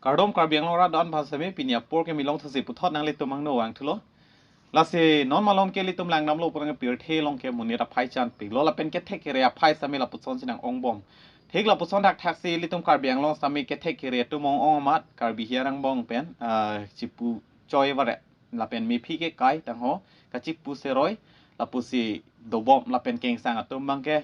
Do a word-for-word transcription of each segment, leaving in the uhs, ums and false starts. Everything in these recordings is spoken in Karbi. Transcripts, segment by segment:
Kardom Karbi Anglong rat do-an aphan sitame pini apor ke milong thasi puthot nanglitum angno vangthulo. Lasi non malom ke ilitum langdamlo pura pirthe along ke monit aphai chan piklo lapen kethek kere aphai sitame lapuson si nang-ongbom. Thik lapuson thakthak si ilitum Karbi Anglong sitame kethek kere atum ong-ong amat Karbi hiar angbong pen ah, chipu choi vare lapen mephi ke kai tangho kachipu seroi lapusi dobom lapen kengsang atum abang ke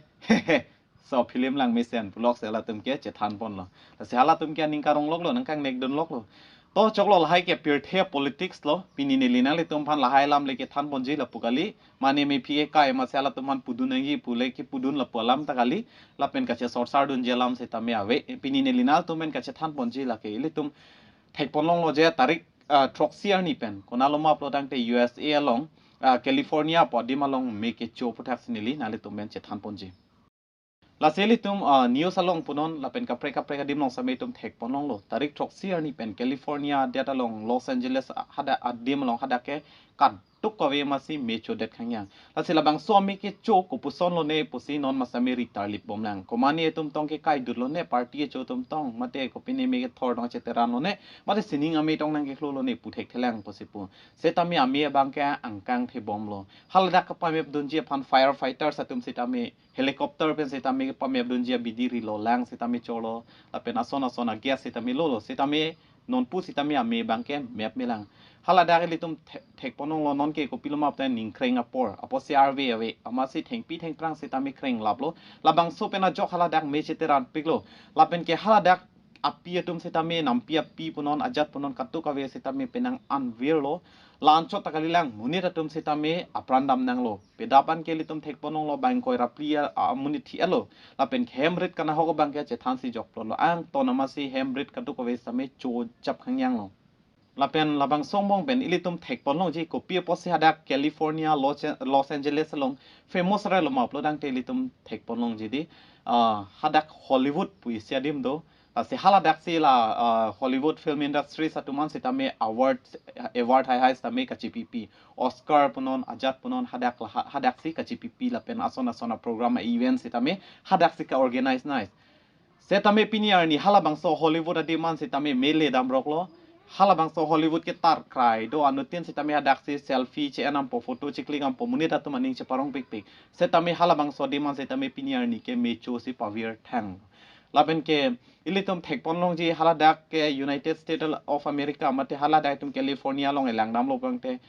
so film langmesen pulok si halatum ke chethan ponlo. Lasi halatum ke aning karong loklo, nang kangnek dun loklo. To choklo lahai ke pirthe politics lo, pini neli nanglitum aphan lahai alam le kethan ponji lapu kali, mane mephi ke kai amatsi halatum aphan pudun nangji pu le kepudun lapu alam ta kali, lapen kachesorsar dunji alam sitame ave, pini neli nanglitum pen kachethan ponji lake ilitum thek pon longlo je tarik ah, throksi arni pen, konatlo ma pulo tangte U S A along, ah, California pu adim along me kecho aphuthak si neli nanglitum pen chethan ponji. Lasi ilitum ah, news along punon lapen kaprek kaprek adim along sitame itum thek pon longlo. Tarik throksi arni pen California adet along Los Angeles ah, hadak adim along hadak ke kaduk kave amatsi me chodet khangyang. Lasi labangso ame kecho kopuson lone pusi non ma sitame ri tarlip bomlang. Komane atum tong ke kai dut lone party kecho atum tong mate kopine me kethor tong cheteran lone mate sining ame tong nang keklo lone pu thekthelang pusi pu. Sitame ame abang ke angkang thebomlo. Haladak kapamep dunji aphan firefighters atum sitame helicopter pen sitame kapamep dunji abidi rilo lang sitame cholo. Lapen ason ason a-gas sitame lolo. Sitame nonpu sitame ame abang ke mep melang. Haladak ilitum the-, thek pon longlo non ke kopilo ma pulote ningkreng apor. Apotsi arve ave. Amatsi thengpi thengphrang sitame kreng laplo. Labangso pen ajok haladak me cheteran piklo. Lapen ke haladak api atum sitame nampi api punon ajat punon kaduk kave sitame penang anvir lo. La-anchot ta kalilang monit atum sitame apran dam nanglo. Peda pen ke ilitum thek pon longlo bang koi ra phli a, a, monit thi alo. Lapen hem rit kanahok abang ke chethan si jok plo lo. Angton amatsi hem rit kaduk kave sitame cho chap khangyang lo. Lapen labangso angbong pen ilitum thek pon longji kopi apotsi hadak California, Los, Los Angeles along famous relo ma pulo tangte ilitum thek pon longji di. Ah, hadak Hollywood pu isi adim do. Lasi haladak si la ah, Hollywood film industry atum an sitame award, award hai hai sitame kachipipi. Oscar punon, ajat punon, hadak la, ha-, hadak si kachipipi lapen ason ason a-program a-event sitame hadak si ka-organize nai. Sitame pini arni halabangso Hollywood adim an sitame mele damrok lo. Halabangso Hollywood ke tar krai do, anuttin sitame hadak si selfie che-en dampo, photo chiklik dampo, monit atum aning cheparong pikpik. Sitame halabangso adim an sitame pini arni ke me cho si pavir thang. Lapen ke ilitum thek pon longji haladak ke United States of America mate haladak atum California along elang damlo pangte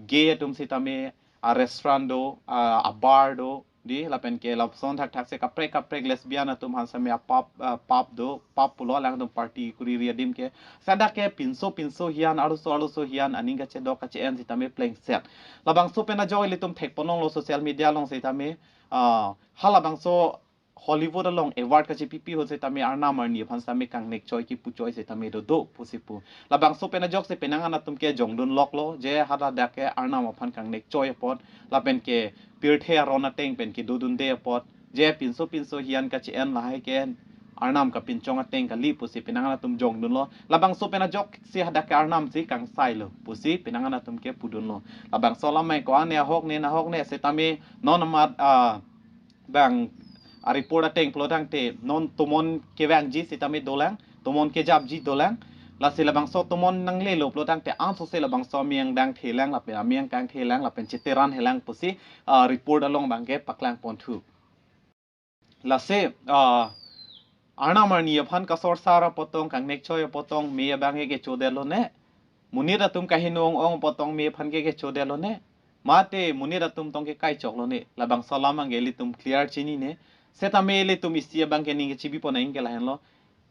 gay atum sitame a-restaurant do, a, a-bar do, di lapen ke lapuson thakthak si kaprek kaprek lesbian atum aphan sitame a-pub, a, pub do, pub pulo alangtum party kuriri adim ke. Sitame ke pinso pinso hian arloso arloso hian aning kachedok kache-en sitame plengset. Labangso pen ajok ilitum thek pon longlo social media along sitame, ah, halabangso Hollywood along award kachipipi ahut sitame arnam arni aphan sitame kangnek choi kipu choi sitame dodo pusi pu. Labangso pen ajok si penang an atum ke jongdun loklo je haladak ke arnam aphan kangnek choi apot lapen ke pirthe aron ateng pen kedodunde apot je pinso pinso hian kache-en lahai ke arnam kapinchong ateng kali pusi penang an atum jongdunlo. Labangso pen ajok si hadak ke arnam si kangsai lo pusi penang an atum ke pudunlo. Labangso alam mai ko-an ne ahok ne nahok ne sitame non amat, ah, bang a-report ateng pulo tangte non tomon kevangji sitame dolang, tomon kejapji dolang. Lasi labangso tomon nanglelo pulo tangte anso si labangso ame angdang thelang lapen ame angkang thelang lapen cheteran helang pusi, ah, report along abang ke paklang ponthu. Lasi, ah, arnam arni aphan kasorsar apot tong, kangnek choi apot tong me abang ke kechodet lone. Monit atum kaheno ong-ong apot tong me aphan ke kechodet lone. Mate monit atum tong ke kai chok lone. Labangso alam abang ke ilitum clear chinine. Sitame ilitum isi abang ke ning kechibi pon nangji ke lahenlo.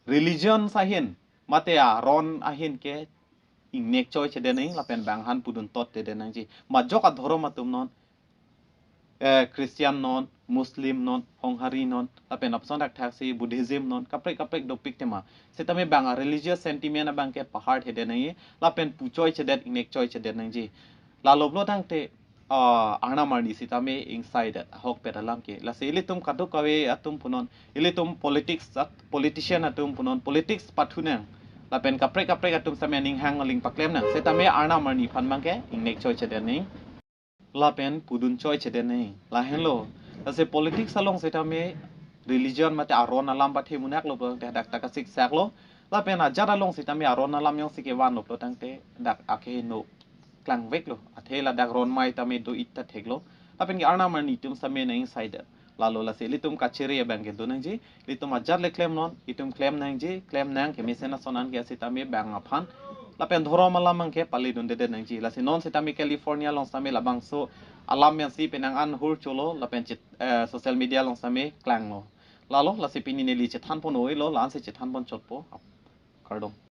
Religion ahin mate aron ahin ke ingnek choi chedet nangji lapen bang aphan pudun tot chedet nangji. Majok adhorom atum non, eh, Christian non, Muslim non, Honghari non, lapen lapuson thakthak si Buddhism non, kaprek kaprek dopik tema. Sitame bang a-religious sentiment abang ke pahar chedet nangji, lapen pu choi chedet ingnek choi chedet nangji. Lalo pulo tangte, ah, arnam arni sitame ingsai det ahokpet alam ke. Lasi ilitum kaduk kave atum punon, ilitum politics at-, politician atum punon, politics pathu nang. Lapen kaprek kaprek atum sitame aning hang aling paklem nang. Sitame arnam arni aphan abang ke ingnek choi chedet nangji. Lapen pudun choi chedet nangji. Lahenlo. Lasi politics along sitame religion mate aron alam pathe munak lo pulo tangte hadak ta kasik sak lo. Lapen ajat along sitame aron alam jongsi kevan uplo tangte dak akeheno klangveklo. Athe ladak ron mai tame do-it ta theklo. Lapen ke Arnam arni atum sitame nang inside. Lalo lasi ilitum kachere abang ke do nangji. Ilitum ajat le klemnon, itum klem nangji, klem nang kemesen ason an ke sitame bang aphan. Lapen dhorom alam abang ke pale dundedet nangji. Lasi non sitame California along sitame labangso alam jongsi penang an hur cholo, lapen chit, eh, social media along sitame klanglo. Lalo, lasi pini neli chethan pon oilo, la-ansi chethan pon chotpo. Kardom.